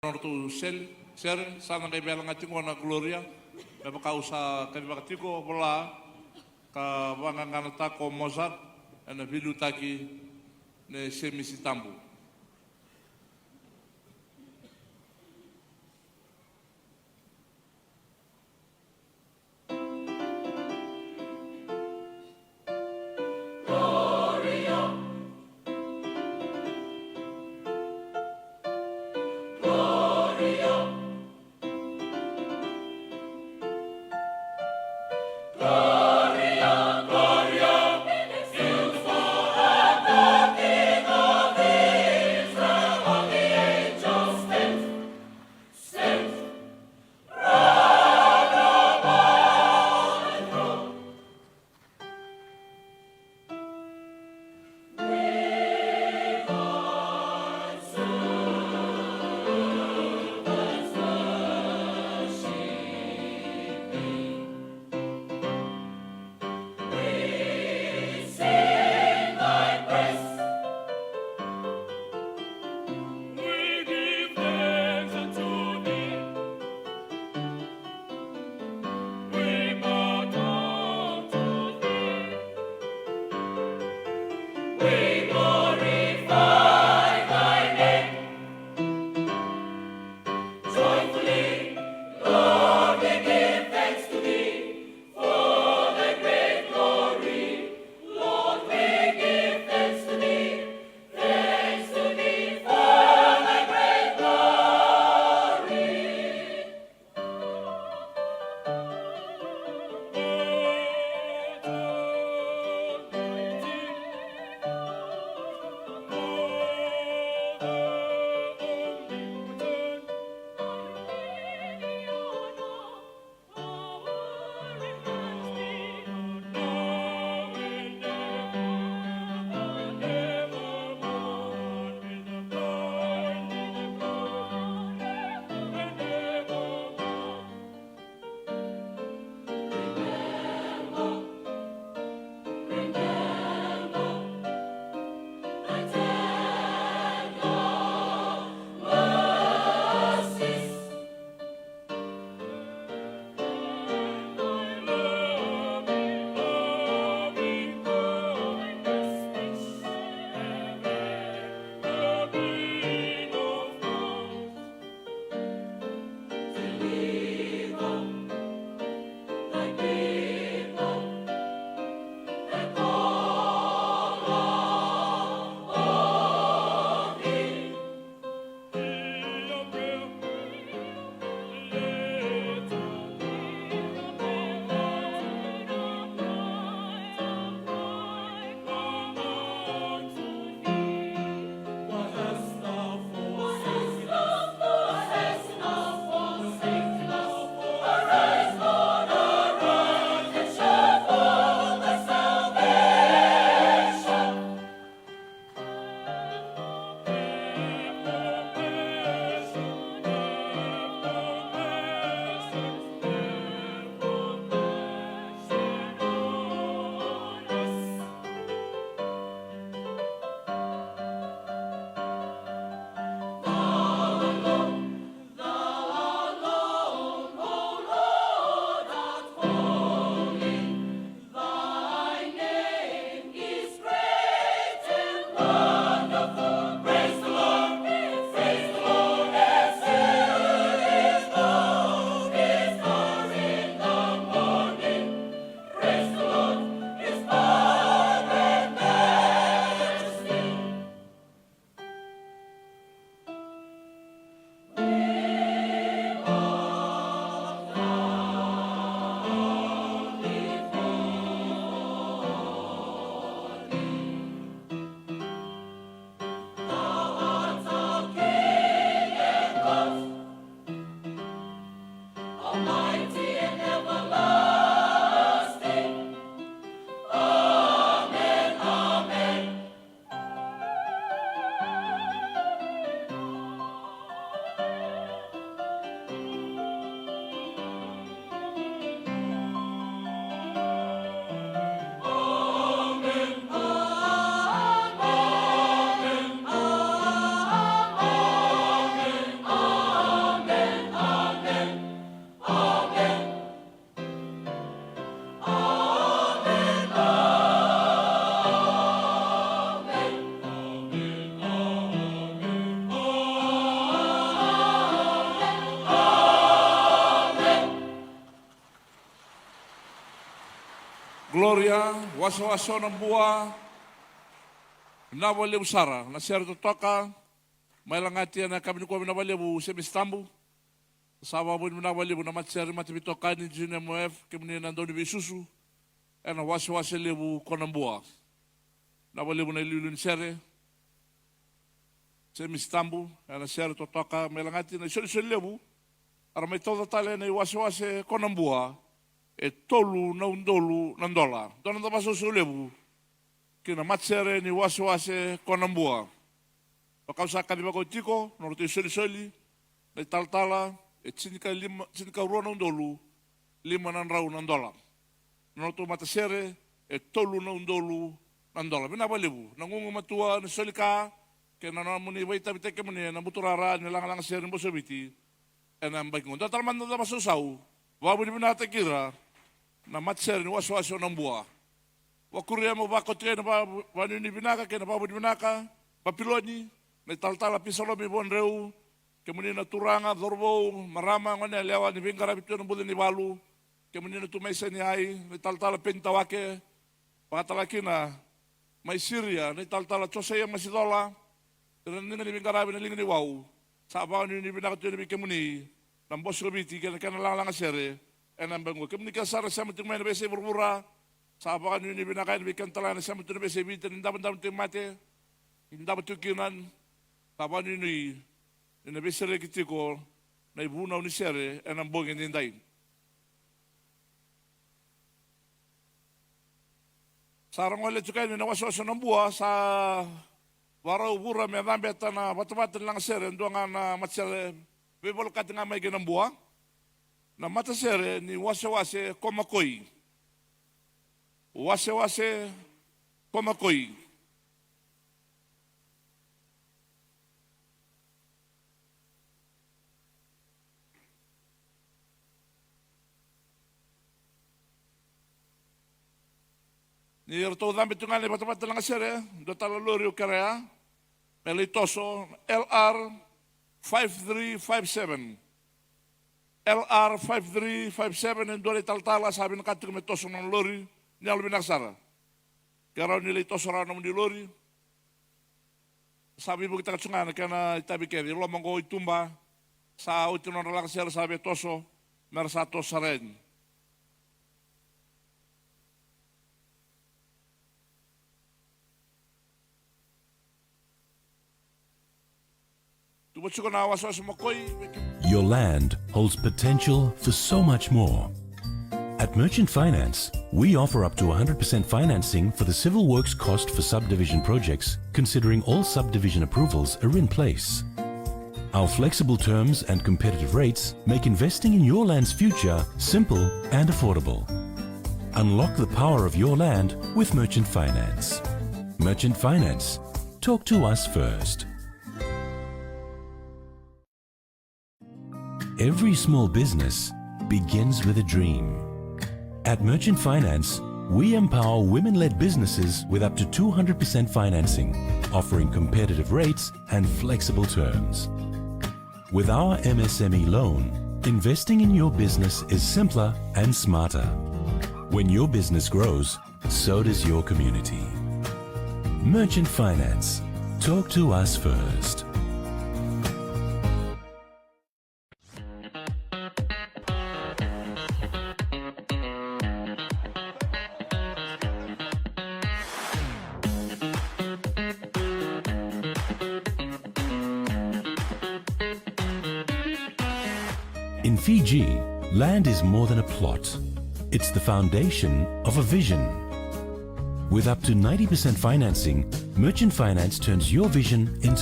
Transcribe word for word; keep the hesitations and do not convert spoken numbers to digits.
nodratou sel-, sere, sa na qai vela ga tiko na Gloria, me vaka au sa kacivaka tiko, vola ka vaqaqanataka o Mozart ena veiliutaki ni Semisi Tabu. Wasewase o Nabua. Vinaka vakalevu sara na sere totoka. Mai Lagati ena yakavi nikua, vinaka vakalevu Semisi Tabu. Sa vakavinavinaka vakalevu na matasere, mataveitokani, G N M O F, kemuni na dauniveisusu ena wasewase levu ko Nabua. Vinaka vakalevu na iliuliu ni sere. Semisi Tabu ena sere totoka mai Lagati, na isolisoli levu. Era mai tauca tale ena iwasewase ko Nabua e tolu na udolu na dola. Dua na cava sausau levu ki na matasere ni wasewase ko Nabua. Vaka au sa kacivaka oti tiko, na nodratou isolisoli, na italatala e tinikalima, tinikarua na udolu lima na drau na dola. Na nodratou matasere e tolu na udolu na dola. Vinaka vakalevu na gugumatua, na soli ka, kei na nomuni vakaitavitaki kemuni ena buturara ni lagalaga sere ni Bose o Viti ena yabaki qo. Dua tale mada na cava sausau, vakavinavinakataki ira na matasere ni wasewase o Nabua. Vakuria mo vakoti ena vakanuinui vinaka kei na vakavinavinaka, Papiloni, na italatala Pisalomi Vuadreu, kemuni na turaga, cauravou, marama, goneyalewa ni veiqaravi tu ena buca ni valu, kemuni na tu mai Seniai, na italatala Peni Tawake, vakatale kina mai Siria na italatala Josaia Masicola, ira na liga ni veiqaravi na liga ni wau. Sa vakanuinui vinaka tu yani vei kemuni na Bose o Viti kei na kena lagalaga sere ena yabaki qo. Kemuni kece sara na sema tiko mai na veiyasai vuravura, sa vakanuinui vinaka yani vei keda tale ga na sema tu na veiyasai Viti, na idavodavo ni tauvimate, idavodavo tiko kina. Sa vakanuinui ni na veisereki tiko na ivunau ni sere ena bogi edaidai. Sa ra gole tiko yani na wasewase o Nabua, sa vakarau vura me cabeta na vatavata ni lagasere, dua ga na matasere veivolekati ga mai kei Nabua. Na matasere ni wasewase ko Makoi. Wasewase ko Makoi. Ni ratou cabe tu ga na ivatavata lagasere, dua tale na lori au kerea me lai toso, L R five three five seven. L R five three five seven, e dua na italatala sa vinakata tiko me toso na nona lori, ni yalovinaka sara. Ke rawa ni lai toso rawa na nomuni lori. Sa veivuketaka tu ga na kena itavi kece, i loma qo i tuba. Sa oti na nodra lagasere, sa via toso, me ra sa toso sara yani. Tuba tiko na wasewase Makoi. Your land holds potential for so much more. At Merchant Finance, we offer up to a hundred percent financing for the civil works cost for subdivision projects, considering all subdivision approvals are in place. Our flexible terms and competitive rates make investing in your land's future simple and affordable. Unlock the power of your land with Merchant Finance. Merchant Finance. Talk to us first. Every small business begins with a dream. At Merchant Finance, we empower women-led businesses with up to two hundred percent financing, offering competitive rates and flexible terms. With our M S M E loan, investing in your business is simpler and smarter. When your business grows, so does your community. Merchant Finance. Talk to us first. In Fiji, land is more than a plot. It's the foundation of a vision. With up to ninety percent financing, Merchant Finance turns your vision into